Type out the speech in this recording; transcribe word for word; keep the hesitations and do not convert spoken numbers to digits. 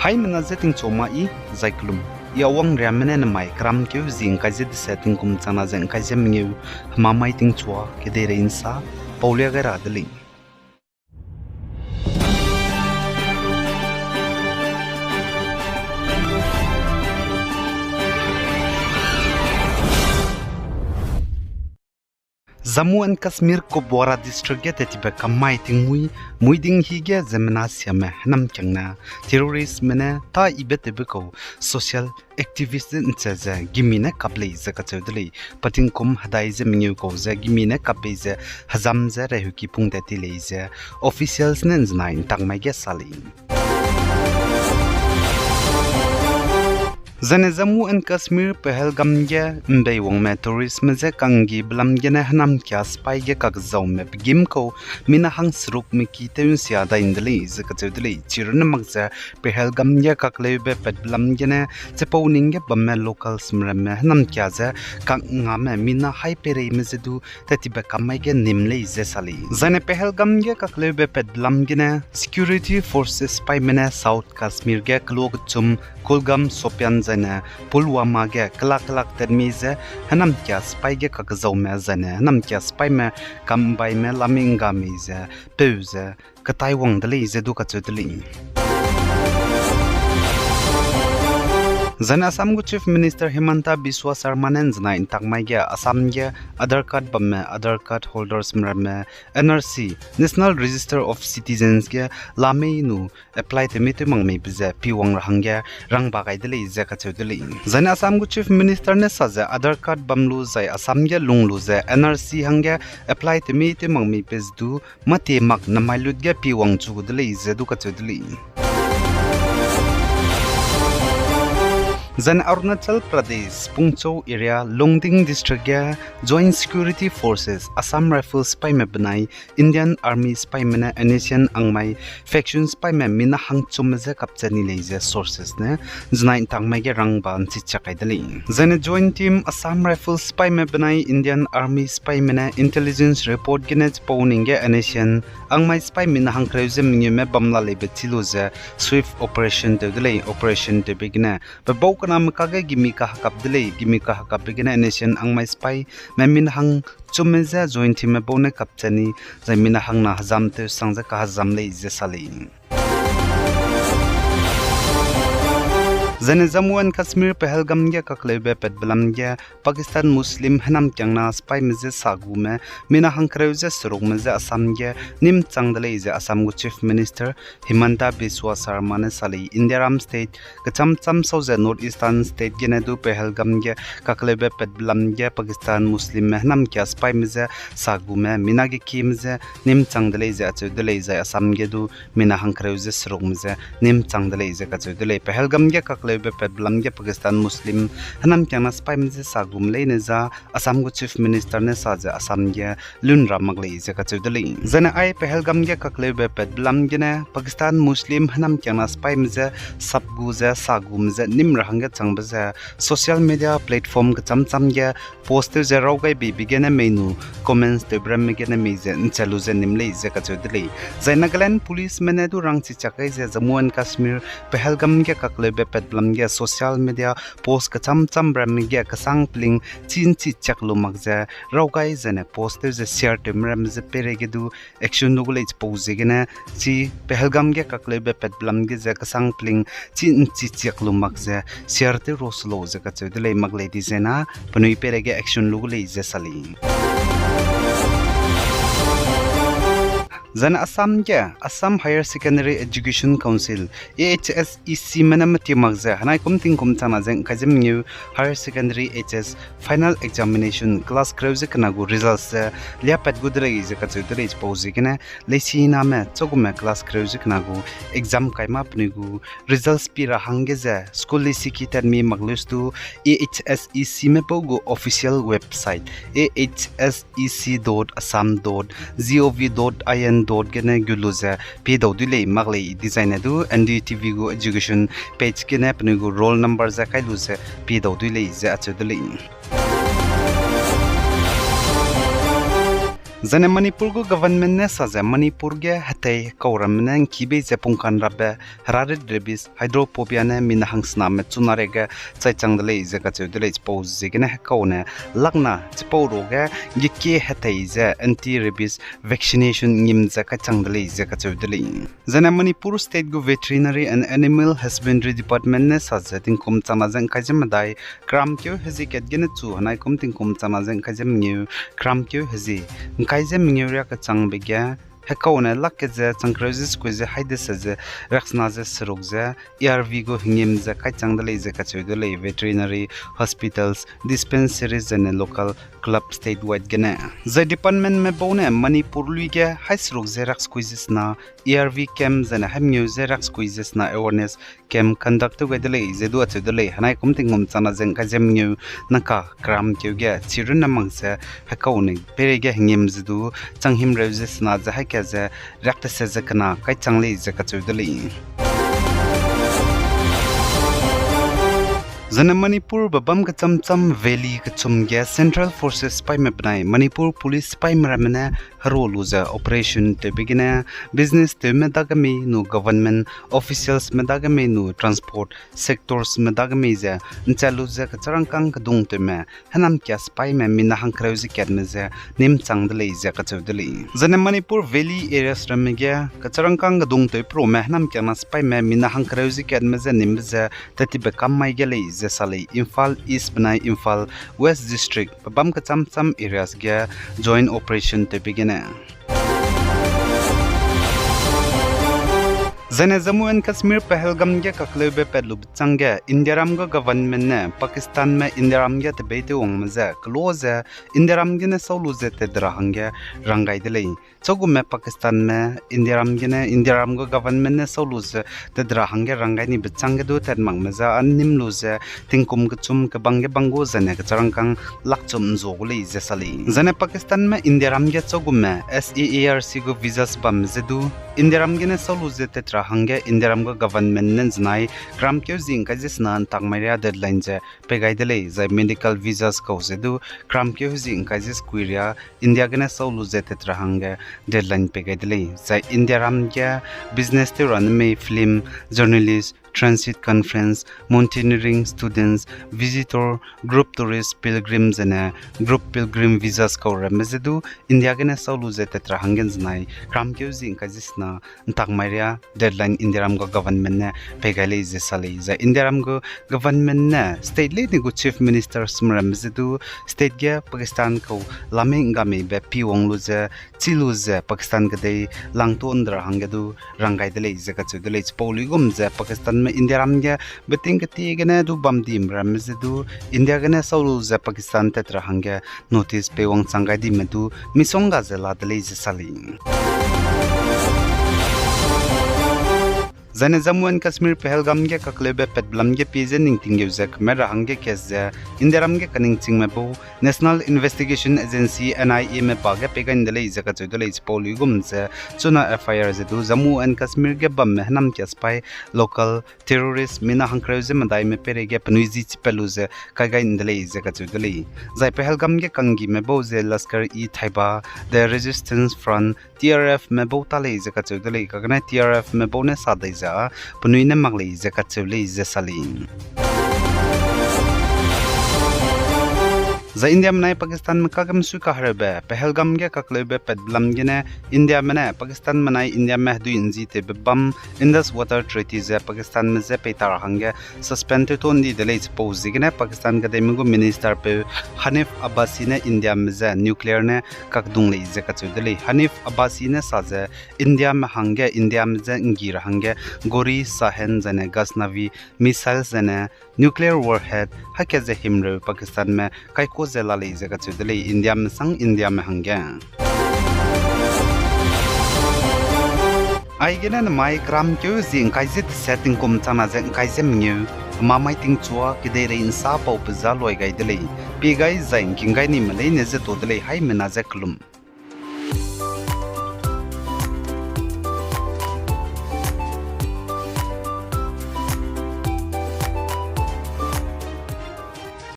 Haimena je tingchua ma i, zai kelum. I Awang Riamme ne nemai keramkeu zi ngkai ze dese tingkum changna ze ngkai ze mengeu, hemamai tingchua kedeirei nsa paulia gai ra de lei. Jammu and Kashmir Kupwara District ge tettibe kammai tingmuî, muiding hi ge ziemmena siame hênamkiangne terroristme ne tâ ibe tewbe kau social activist nche ze gimi ne kap lei ze kacheu de lei. Petingkum hedai ze mengeu kau ze gimi ne kap bei ze hezam ze reheuki pung tat ti lei ze officials ne nzenai ntakmai ge sa lei. Zaine Jammu and Kashmir Pahalgam ge mbeiwangme terroristme je kanggibe lam gene hênamkia sipai ge kakzaume pegîm kau mina hangserukme ki tew nsia dai nde lei ze kacheu de lei. Chirunne mak ze Pahalgam ge kakleube patbe lam gene chipau ning ge bamme localsme ramme hênamkia ze kangngame mina haî peireime je du tettibe kammai ge nîm lei ze sa lei. Zaine Pahalgam ge kakleube patbe lam gene security forces sipaime ne South Kashmir ge kelo kechum Kulgam, Shopian zaine Pulwama ge kelak kelak tatmi ze hênamkia sipai ge kakzaume zaine hênamkia sipaime kambaime lamingga mei ze peu ze ketai wang de lei ze du kacheu de lei. Zaine Assam gu Chief Minister Himanta Biswa Sarma ne nzenai ntakmai ge Assam ge Aadhaar card bamme Aadhaar card holdersme ramme N R C, National Register of Citizens ge lamei nu apply tewmi tew mak meibe ze piwang ra hangge rangba gai de lei ze kacheu de lei. Zaine Assam gu Chief Minister ne sa ze Aadhaar card bam lu zai Assam ge lung lu ze N R C hangge apply tewmi tew mak meibe ze du mâtie mak namai lut ge piwang chu gu de lei ze du kacheu de lei. Zaine Arunachal Pradesh, Pungchau area, Longding District ge Joint Security Forces, Assam Rifles sipaime benai Indian Army sipaime ne N S C N angmai faction sipaime mina hangchumme je kapchat ni lei ze sources ne nzenai ntakmai ge rangba nchichak kai de lei. Zaine Joint Team Assam Rifles sipaime benai Indian Army sipaime ne intelligence report gene chipau ning ge N S C N angmai sipai mina hangkereu ze mengeume bam la leibe chi lu ze swift operation tew de lei. Operation tewbe gene pe bau kename kage gimi kahekap de lei. Gimi kahekapbe gene N S C N angmai sipaime mina hangchumme je Joint Teamme bau ne kapchat ni, zai mina hangna hezam tew sang ze kahezam lei ze sa lei. Zaine Jammu and Kashmir Pahalgam ge kakleube patbe lam ge Pakistan Muslim hênamkiangna sipaime je sa gume mina hangkereu ze serukme je Assam ge nîm chang de lei ze Assam gu Chief Minister Himanta Biswa Sarma ne sa lei. Indiaram state kecham cham sau ze North Eastern state gene du Pahalgam ge kakleube patbe lam ge Pakistan Muslimme hênamkia sipaime je sa gume mina ge kime je nîm chang de lei ze acheu de lei. Zai Assam ge du mina hangkereu ze serukme je nîm chang de lei ze kacheu de lei. Pahalgam ge kakleube patbe lam ge Pakistan Muslim hênamkiangna sipaime je sa gume leine za Assam gu Chief Minister ne sa ze Assam ge lun ra mak lei ze kacheu de lei. Zaine ai Pahalgam ge kakleube patbe lam gene Pakistan Muslim hênamkiangna sipaime je sap gu ze sa gume je nîm ra hangge changbe ze social media platform kecham cham ge post tew ze raw gai beibe gene mei nu comments tewbe ramme gene mei ze ncha lu ze nîm lei ze kacheu de lei. Zai Nagaland Policeme ne du rangchichak gai ze Jammu and Kashmir Pahalgam ge kakleube patbe lam ge social media post kecham cham ramme ge kesang peling chi nchichak lu mak ze raw gai zaine post tew ze share tewme ramme je peireige du action lu gu lei chipau ziegene chi Pahalgam ge kakleube patbe lam ge ze kesang peling chi nchichak lu mak ze share tew ro se lau ze kacheu de lei. Mak lei di zena penui peireige action lu gu lei ze sa lei. Zaine Assam ge Assam Higher Secondary Education Council, A H S E Cme ne meti mak ze henai kum tingkum changna ze ngkai ze mengeu Higher Secondary H S final examination class kereu ze kena gu results ze liapat gu de lei ze kacheu de lei chipau ziegene leisiname chagume class kereu ze kena gu exam kai ma penui gu results pi ra hangge ze school leisiki tatmi mak leu stu A H S E Cme pau gu official website A H S E C dot assam dot gov dot in dot gene gu lu ze pie dau dui lei. Mak lei di zaine du N D T V gu education page gene penui gu roll number ze kai lu ze pie dau dui lei ze acheu de lei. Zaine Manipur gu government ne sa ze Manipur ge hetei hekau ramme ne ngkibei ze pungkan rabe herarit rabies hydrophobia ne mina hangsename chunare ge chai chang de lei ze kacheu de lei. Chipau ziegene hekaune lakna chipau ruage gekie hetei ze anti-rabies vaccination ngim ze kaichang de lei ze kacheu de lei. Zaine Manipur State gu Veterinary and Animal Husbandry Department ne sa ze tingkum changna ze ngkai ze medai kramkeu hezie kat gene chu henaikum tingkum changna ze ngkai ze mengeu kramkeu hezie, ngkai ze mengeu riak kechangbe ge hekaune lak ke ze changkereu ze sekui ze haide se ze riaksena ze seruk ze A R V gu hengim ze kaichang de lei ze kacheu de lei veterinary hospitals, dispensaries zaine local club statewide gene. Zai departmentme bau ne Manipur lui ge hai seruk ze riaksekui ze sena A R V camp zaine hai mengeu ze riaksekui ze sena awareness camp conduct tew gai de lei ze du acheu de lei. Henaikum tingkum changna ze ngkai ze mengeu naka kramkeu ge chirunne mak ze hekaune peireige hengim ze du changhimreu ze sena ze haika ze riak tese ze kena kaichang lei ze kacheu de lei. Zaine Manipurbe bam kecham cham valley kechum ge Central Forces sipaime benai Manipur Police sipaime ramme ne heru lu ze operation tewbe gene business tewme dage mei nu government officialsme dage mei nu transport sectorsme dage mei ze nchat lu ze kecharangkâng kedung tewme hênam kia sipaime mina hangkereu ze katme ze nîmchang de lei ze kacheu de lei. Zaine Manipur Valley areas ramme ge kecharangkâng kedung tew perume hênam kiangna sipaime mina hangkereu ze katme ze nîmbe ze tat tibe kam mai ge lei ze sa lei. Imphal East benai Imphal West District pe bam kecham cham areas ge joint operation tewbe gene. Zaine Jammu and Kashmir Pahalgam ge kakleube pat lube chângge Indiaram gu government ne Pakistanme Indiaram ge tebeî tew wangme je kelo ze Indiaram gene sau lu ze tat ra hangge rang gai de lei. Châugume Pakistanme Indiaram gene, Indiaram gu government ne sau lu ze tat ra hangge rang gai nibe chângge du tat makme je â nîm lu ze tingkum kechum kebang ge bang gu zaine kecharangkâng lakchum nzua gu lei ze sa lei. Zaine Pakistanme Indiaram ge châugume S A A R C gu visas bamme je du Indiaram gene sau lu ze tat ra hangge Indiaram gu government ne nzenai kramkeu zi ngkai ze sena ntak mai ria deadline ze pei gai de lei, zai medical visas kau ze du kramkeu zi ngkai ze sekui ria India gene sau lu ze tat ra hangge deadline pei gai de lei. Zai Indiaram ge business tew ra ne mei film, journalist, transit conference, mountaineering students, visitor, group tourist, pilgrim zene group pilgrim visas kau ramme je du India gene sau lu ze tat ra hangge nzenai kramkeu zi ngkai ze sena ntak mai ria deadline Indiaram gu government ne pei gai lei ze sa lei. Zai Indiaram gu government ne state leine gu chief minister sum ramme je du state ge Pakistan kau lamei nggameibe pi wang lu ze, chi lu ze Pakistan kedei langtuâ nde ra hangge du rang gai de lei ze kacheu de lei. Chipau luigum ze Pakistanme Indiaram ge beting ketie gene du bam dime ramme je du India gene sau lu ze Pakistan tat ra hangge notice pei wangchang gai dime du misongga ze la de lei ze sa lei. Zaine Jammu and Kashmir Pahalgam ge kakleube patbe lam ge pie je ning tinggeu ze keme ra hangge case ze Indiaram ge kaningchingme bau National Investigation Agency, N I A me ba ge pei gai nde lei ze kacheu de lei. Chipau luigum ze chuna F I R ze du Jammu and Kashmir ge bamme hênam kia sipai local terrorist mina hangkereu ze medaime peireige penui zi chipat lu ze kai gai nde lei ze kacheu de lei. Zai Pahalgam ge kanggime bau ze Lashkar-e-Taiba, The Resistance Front, T R F me bau ta lei ze kacheu de lei, kagane T R F me bau ne sa dei ze â penui ne mak lei ze kacheu lei ze sa lei. Zai Indiame nai Pakistanme kagemsui kahereube Pahalgam ge kakleube patbe lam gene Indiame ne Pakistanme nai Indiame hedui nzi tewbe bam Indus Water Treaty ze Pakistanme je peita ra hangge suspend tew tuâ ndi de lei. Chipau ziegene Pakistan kedeime gu ministerpeu Hanif Abbasi ne Indiame je nuclear ne kakdung lei ze kacheu de lei. Hanif Abbasi ne sa ze Indiame hangge, Indiame je nggi ra hangge Gauri, Sahand zaine Ghaznavi missiles zaine nuclear warhead hakat ze himreu Pakistanme kaikua ze la lei ze kacheu de lei, Indiame sang Indiame hangge. Aigene nemai kramkeu zi ngkai ze deset tingkum changna ze ngkai ze mengeu, hemamai tingchua kedeirei nsa pau pe za loi gai de lei, pie gai zai ngking gai nime leine ze to de lei, haimena ze kelum.